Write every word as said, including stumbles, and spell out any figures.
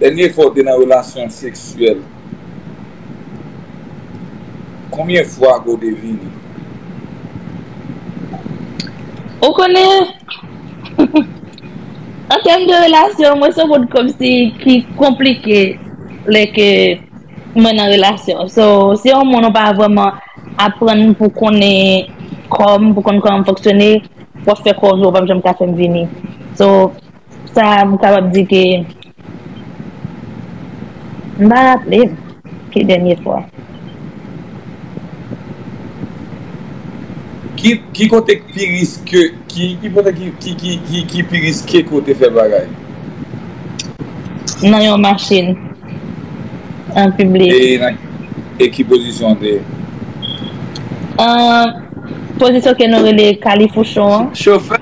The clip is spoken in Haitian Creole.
Dènye fwa w te nan relasyon seksyèl, konbyen fwa ke w te vini? Ou konnen, an tèm de relasyon, mwen se yon moun kòmsi ki konplike lè ke mwen nan relasyon. So, se yon moun ou pa vrèman aprann pou konnen kò m, pou konn kòman m fonksyone, w ap fè kò w jwe, w p ap janm ka fè m vini. So, sa, m kapab di ke M pa raple m ki dènye fwa. Ki, ki kote k pi riske, ki, ki kote ki, ki, ki, ki, ki pi riske kote fè bagay? Nan yon machin. An piblik. E, nan, e ki pozisyon w te ye? An pozisyon ke nou rele kalifouchon an. Chofè.